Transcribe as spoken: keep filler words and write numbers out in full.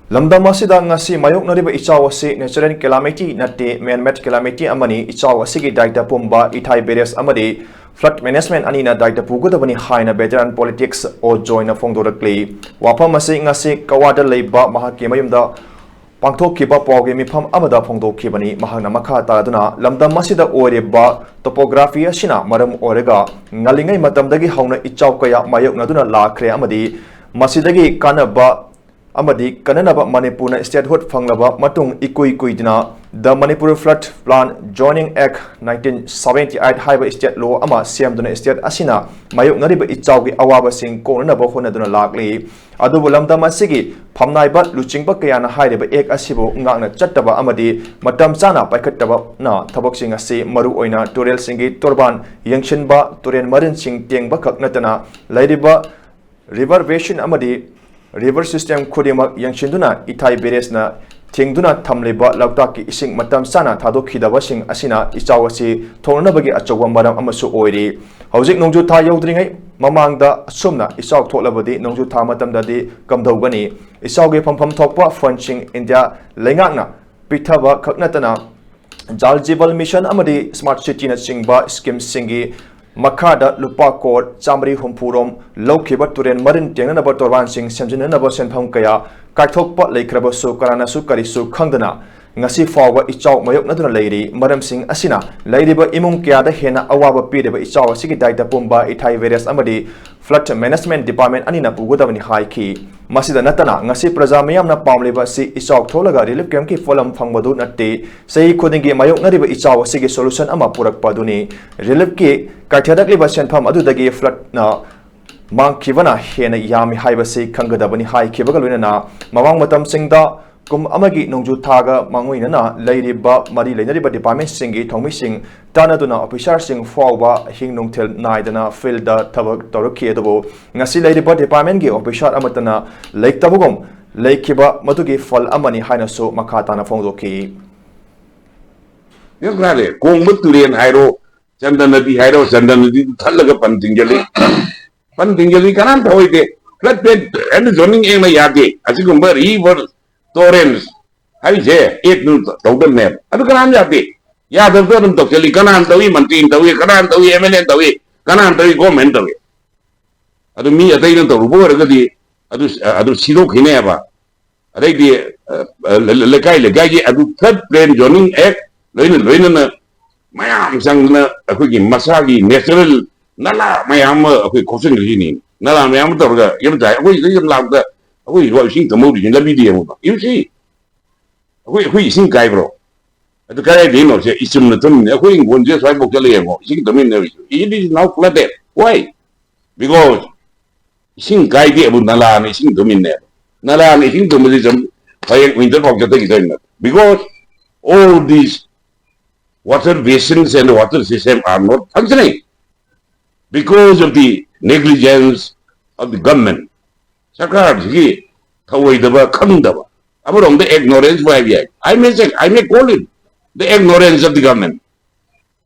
ꯂꯝꯗꯝ ꯑꯁꯤꯗ ꯉꯁꯤ ꯃꯥꯌꯣꯛꯅꯔꯤꯕ ꯏꯆꯥꯎ ꯑꯁꯤ natural calamity ꯅꯠꯇꯦ, man-made calamity ꯑꯃꯅꯤ꯫ ꯏꯆꯥꯎ ꯑꯁꯤꯒꯤ ꯗꯥꯏꯇ ꯄꯨꯝꯕ ꯏꯊꯥꯏ ꯕꯦꯔꯦꯖ ꯑꯃꯗꯤ flood management ꯑꯅꯤꯅ ꯗꯥꯏꯇ ꯄꯨꯒꯗꯕꯅꯤ ꯍꯥꯏꯅ veteran politics ꯑꯣ ꯖꯣꯏꯅ ꯐꯣꯡꯗꯣꯔꯛꯂꯤ꯫ ꯋꯥꯐꯝ ꯑꯁꯤ ꯉꯁꯤ ꯀꯋꯥꯗ ꯂꯩꯕ ꯃꯍꯥꯛꯀꯤ ꯃꯌꯨꯝꯗ ꯄꯥꯡꯊꯣꯛꯈꯤꯕ ꯄꯥꯎꯒꯤ ꯃꯤꯐꯝ ꯑꯃꯗ ꯐꯣꯡꯗꯣꯛꯈꯤꯕꯅꯤ꯫ ꯃꯍꯥꯛꯅ ꯃꯈꯥ ꯇꯥꯗꯨꯅ, ꯂꯝꯗꯝ ꯑꯁꯤꯗ ꯑꯣꯏꯔꯤꯕ topography ꯑꯁꯤꯅ ꯃꯔꯝ ꯑꯣꯏꯔꯒ ꯉꯜꯂꯤꯉꯩ ꯃꯇꯝꯗꯒꯤ ꯍꯧꯅ ꯏꯆꯥꯎ ꯀꯌꯥ ꯃꯥꯌꯣꯛꯅꯗꯨꯅ ꯂꯥꯛꯈ꯭ꯔꯦ ꯑꯃꯗꯤ ꯃꯁꯤꯗꯒꯤ ꯀꯥꯟꯅꯕ ꯑꯃꯗꯤ ꯀꯥꯟꯅꯅꯕ ꯃꯅꯤꯄꯨꯔꯅ statehood ꯐꯪꯂꯕ ꯃꯇꯨꯡ ꯏꯀꯨꯏ ꯀꯨꯏꯗꯅ The Manipur Flood Plan Zoning Act nineteen seventy eight ꯍꯥꯏꯕ state law ꯑꯃ ꯁꯦꯝꯗꯨꯅ state ꯑꯁꯤꯅ ꯃꯥꯌꯣꯛꯅꯔꯤꯕ ꯏꯆꯥꯎꯒꯤ ꯑꯋꯥꯕꯁꯤꯡ ꯀꯣꯛꯅꯅꯕ ꯍꯣꯠꯅꯗꯨꯅ ꯂꯥꯛꯂꯤ꯫ ꯑꯗꯨꯕꯨ ꯂꯝꯗꯝ ꯑꯁꯤꯒꯤ ꯐꯝꯅꯥꯏꯕ ꯂꯨꯆꯤꯡꯕ ꯀꯌꯥꯅ ꯍꯥꯏꯔꯤꯕ act ꯑꯁꯤꯕꯨ ꯉꯥꯛꯅ ꯆꯠꯇꯕ ꯑꯃꯗꯤ ꯃꯇꯝ ꯆꯥꯅ ꯄꯥꯏꯈꯠꯇꯕꯅ ꯊꯕꯛꯁꯤꯡ ꯑꯁꯤ ꯃꯔꯨ ꯑꯣꯏꯅ ꯇꯨꯔꯦꯜꯁꯤꯡꯒꯤ ꯇꯣꯔꯕꯥꯟ ꯌꯦꯡꯁꯤꯟꯕ, ꯇꯨꯔꯦꯜ ꯃꯔꯤꯟꯁꯤꯡ ꯇꯦꯡꯕ ꯈꯛ ꯅꯠꯇꯅ ꯂꯩꯔꯤꯕ river basin ꯑꯃꯗꯤ river system ꯈꯨꯗꯤꯡꯃꯛ ꯌꯦꯡꯁꯤꯟꯗꯨꯅ ꯏꯊꯥꯏ ꯕꯦꯔꯦꯖꯅ ꯊꯤꯡꯗꯨꯅ ꯊꯝꯂꯤꯕ ꯂꯣꯛꯇꯥꯛꯀꯤ ꯏꯁꯤꯡ ꯃꯇꯝ ꯆꯥꯅ ꯊꯥꯗꯣꯛꯈꯤꯗꯕꯁꯤꯡ ꯑꯁꯤꯅ ꯏꯆꯥꯎ ꯑꯁꯤ ꯊꯣꯛꯅꯅꯕꯒꯤ ꯑꯆꯧꯕ ꯃꯔꯝ ꯑꯃꯁꯨ ꯑꯣꯏꯔꯤ꯫ ꯍꯧꯖꯤꯛ ꯅꯣꯡꯖꯨ ꯊꯥ ꯌꯧꯗ꯭ꯔꯤꯉꯩ ꯃꯃꯥꯡꯗ ꯑꯁꯨꯝꯅ ꯏꯆꯥꯎ ꯊꯣꯛꯂꯕꯗꯤ ꯅꯣꯡꯖꯨ ꯊꯥ ꯃꯇꯝꯗꯗꯤ ꯀꯝꯗꯧꯒꯅꯤ? ꯏꯆꯥꯎꯒꯤ ꯐꯝꯐꯝ ꯊꯣꯛꯄ fund ꯁꯤꯡ ꯏꯟꯗꯤꯌꯥ ꯂꯩꯉꯥꯛꯅ ꯄꯤꯊꯕ ꯈꯛ ꯅꯠꯇꯅ Jal Jeevan Mission ꯑꯃꯗꯤ Smart City ꯅꯆꯤꯡꯕ scheme ꯁꯤꯡꯒꯤ ꯃꯈꯥꯗ ꯂꯨꯄꯥ ꯀ꯭ꯔꯣꯔ ꯆꯥꯃꯔꯤ ꯍꯨꯝꯐꯨ ꯔꯣꯝ ꯂꯧꯈꯤꯕ ꯇꯨꯔꯦꯜ ꯃꯔꯤꯟ ꯇꯦꯡꯅꯅꯕ ꯇꯣꯔꯕꯥꯟꯁꯤꯡ ꯁꯦꯝꯖꯤꯟꯅꯅꯕ ꯁꯦꯟꯐꯝ ꯀꯌꯥ ꯀꯥꯏꯊꯣꯛꯄ ꯂꯩꯈ꯭ꯔꯕꯁꯨ ꯀꯅꯥꯅꯁꯨ ꯀꯔꯤꯁꯨ ꯈꯪꯗꯅ ꯉꯁꯤ ꯐꯥꯎꯕ ꯏꯆꯥꯎ ꯃꯥꯌꯣꯛꯅꯗꯨꯅ ꯂꯩꯔꯤ꯫ ꯃꯔꯝꯁꯤꯡ ꯑꯁꯤꯅ ꯂꯩꯔꯤꯕ ꯏꯃꯨꯡ ꯀꯌꯥꯗ ꯍꯦꯟꯅ ꯑꯋꯥꯕ ꯄꯤꯔꯤꯕ ꯏꯆꯥꯎ ꯑꯁꯤꯒꯤ ꯗꯥꯏꯇ ꯄꯨꯝꯕ ꯏꯊꯥꯏ ꯕꯦꯔꯦꯖ ꯑꯃꯗꯤ flood management department ꯑꯅꯤꯅ ꯄꯨꯒꯗꯕꯅꯤ ꯍꯥꯏꯈꯤ꯫ ꯃꯁꯤꯗ ꯅꯠꯇꯅ ꯉꯁꯤ ꯄ꯭ꯔꯖꯥ ꯃꯤꯌꯥꯝꯅ ꯄꯥꯝꯂꯤꯕ ꯑꯁꯤ ꯏꯆꯥꯎ ꯊꯣꯛꯂꯒ relief camp ꯀꯤ ꯄꯣꯠꯂꯝ ꯐꯪꯕꯗꯨ ꯅꯠꯇꯦ꯫ ꯆꯍꯤ ꯈꯨꯗꯤꯡꯒꯤ ꯃꯥꯌꯣꯛꯅꯔꯤꯕ ꯏꯆꯥꯎ ꯑꯁꯤꯒꯤ solution ꯑꯃ ꯄꯨꯔꯛꯄ ꯑꯗꯨꯅꯤ꯫ Relief ꯀꯤ ꯀꯥꯏꯊꯔꯛꯂꯤꯕ ꯁꯦꯟꯐꯝ ꯑꯗꯨꯗꯒꯤ flood ꯅ ꯃꯥꯡꯈꯤꯕꯅ ꯍꯦꯟꯅ ꯌꯥꯝꯃꯤ ꯍꯥꯏꯕꯁꯤ ꯈꯪꯒꯗꯕꯅꯤ ꯍꯥꯏꯈꯤꯕꯒ ꯂꯣꯏꯅꯅ ꯃꯃꯥꯡ ꯃꯇꯝꯁꯤꯡꯗ ꯀꯨꯝ ꯑꯃꯒꯤ ꯅꯣꯡꯖꯨ ꯊꯥꯒ ꯃꯥꯡꯑꯣꯏꯅꯅ ꯂꯩꯔꯤꯕ ꯃꯔꯤ ꯂꯩꯅꯔꯤꯕ department ꯁꯤꯡꯒꯤ ꯊꯧꯃꯤꯁꯤꯡ ꯇꯥꯟꯅꯗꯨꯅ officer ꯁꯤꯡ ꯐꯥꯎꯕ ꯑꯍꯤꯡ ꯅꯨꯡꯊꯤꯜ ꯅꯥꯏꯗꯅ field ꯗ ꯊꯕꯛ ꯇꯧꯔꯛꯈꯤ꯫ ꯑꯗꯨꯕꯨ ꯉꯁꯤ ꯂꯩꯔꯤꯕ department ꯀꯤ officer ꯑꯃꯠꯇꯅ ꯂꯩꯇꯕꯒꯨꯝ ꯂꯩꯈꯤꯕ ꯃꯗꯨꯒꯤ ꯐꯜ ꯑꯃꯅꯤ ꯍꯥꯏꯅꯁꯨ ꯃꯈꯥ ꯇꯥꯅ ꯐꯣꯡꯗꯣꯛꯈꯤ꯫ ꯌꯦꯡꯉꯨꯅꯦ, ꯀꯣꯡꯕ ꯇꯨꯔꯦꯜ ꯍꯥꯏꯔꯣ, ꯆꯟꯗ ꯅꯗꯤ ꯍꯥꯏꯔꯣ, ꯆꯟꯗ ꯅꯗꯤꯗꯨ ꯊꯠꯂꯒ ꯄꯟ ꯊꯤꯡꯖꯤꯜꯂꯤ꯫ ꯄꯟ ꯊꯤꯡꯖꯤꯜꯂꯤ, ꯀꯅꯥꯝ ꯊꯧꯑꯣꯏꯗꯦ꯫ Flood plan and zoning act ꯅ ꯌꯥꯗꯦ꯫ ꯑꯁꯤꯒꯨꯝꯕ river ꯇꯣꯔꯦꯟꯁ ꯍꯥꯏꯔꯤꯁꯦ ꯑꯦꯛꯇꯨ ꯇꯧꯗꯕꯅꯦꯕ꯫ ꯑꯗꯨ ꯀꯅꯥꯝ ꯌꯥꯗꯦ꯫ ꯌꯥꯗꯕꯗꯣ ꯑꯗꯨꯝ ꯇꯧꯁꯜꯂꯤ꯫ ꯀꯅꯥꯅ ꯇꯧꯏ? ꯃꯟꯇ꯭ꯔꯤꯅ ꯇꯧꯏ꯫ ꯀꯅꯥꯅ ꯇꯧꯏ? ꯑꯦꯝ ꯑꯦꯜ ꯑꯦꯅ ꯇꯧꯏ꯫ ꯀꯅꯥꯅ ꯇꯧꯏ? ꯒꯣꯔꯃꯦꯟ ꯇꯧꯏ꯫ ꯑꯗꯨ ꯃꯤ ꯑꯇꯩꯅ ꯇꯧꯔꯨꯕ ꯑꯣꯏꯔꯒꯗꯤ ꯑꯗꯨ, ꯑꯗꯨ ꯁꯤꯗꯣꯛꯈꯤꯅꯦꯕ꯫ ꯑꯗꯩꯗꯤ ꯑ, ꯑ, ꯂꯩꯀꯥꯏ ꯂꯩꯀꯥꯏꯒꯤ ꯑꯗꯨ ꯐ꯭ꯂꯠ ꯄ꯭ꯂꯦꯟ ꯖꯣꯅꯤꯡ ꯑꯦꯛ ꯂꯣꯏꯅ ꯂꯣꯏꯅꯅ ꯃꯌꯥꯝ ꯆꯪꯗꯅ ꯑꯩꯈꯣꯏꯒꯤ ꯃꯁꯥꯒꯤ ꯅꯦꯆꯔꯦꯜ ꯅꯂꯥ ꯃꯌꯥꯝ ꯑꯃ ꯑꯩꯈꯣꯏ ꯈꯣꯛꯆꯟꯈ꯭ꯔꯤꯁꯤꯅꯤ꯫ ꯅꯂꯥ ꯃꯌꯥꯝ ꯑꯃ ꯇꯧꯔꯒ ꯌꯨꯝ ꯇꯥꯏ꯫ ꯑꯩꯈꯣꯏ ꯁꯤꯗ ꯌꯨꯝ ꯂꯥꯛꯄꯗ ꯑꯩꯈꯣꯏ ꯏꯁꯤꯡ ꯊꯨꯝꯍꯧꯔꯤꯁꯤ ꯂꯝꯕꯤꯗ ꯌꯦꯡꯉꯨꯕ꯫ ꯌꯨꯝꯁꯤ ꯑꯩꯈꯣꯏ, ꯑꯩꯈꯣꯏ ꯏꯁꯤꯡ ꯀꯥꯏꯕ꯭ꯔꯣ? ꯑꯗꯨ ꯀꯗꯥꯏꯗꯒꯤꯅꯣ? ꯁꯦ ꯏꯆꯨꯝꯅ ꯊꯨꯝꯃꯤꯅꯦ꯫ ꯑꯩꯈꯣꯏ ꯍꯤꯡꯒꯣꯜꯁꯦ ꯁ꯭ꯋꯥꯏꯐꯥꯎ ꯆꯠꯂ ꯌꯦꯡꯉꯣ, ꯏꯁꯤꯡ ꯊꯨꯝꯃꯤꯟꯅꯔꯤꯁꯨ꯫ It is now flooded. Why? Because ꯏꯁꯤꯡ ꯀꯥꯏꯗꯦ ꯑꯕꯨ, ꯅꯂꯥꯅ ꯏꯁꯤꯡ ꯊꯨꯝꯃꯤꯟꯅꯦꯕ꯫ ꯅꯂꯥꯅ ꯏꯁꯤꯡ ꯊꯨꯝꯕꯁꯤ ꯁꯨꯝ ꯍꯌꯦꯡ ꯋꯤꯟꯇꯔ ꯐꯥꯎ ꯆꯠꯊꯈꯤꯗꯣꯏꯅꯦ꯫ Because all these water basins and water system are not functioning because of the negligence of the government. ꯁꯔꯀꯥꯔꯁꯤꯒꯤ ꯊꯧꯑꯣꯏꯗꯕ, ꯈꯪꯗꯕ, ꯑꯃꯔꯣꯝꯗ ignorance ꯍꯥꯏꯕ ꯌꯥꯏ꯫ I may say, I may call it the ignorance of the government.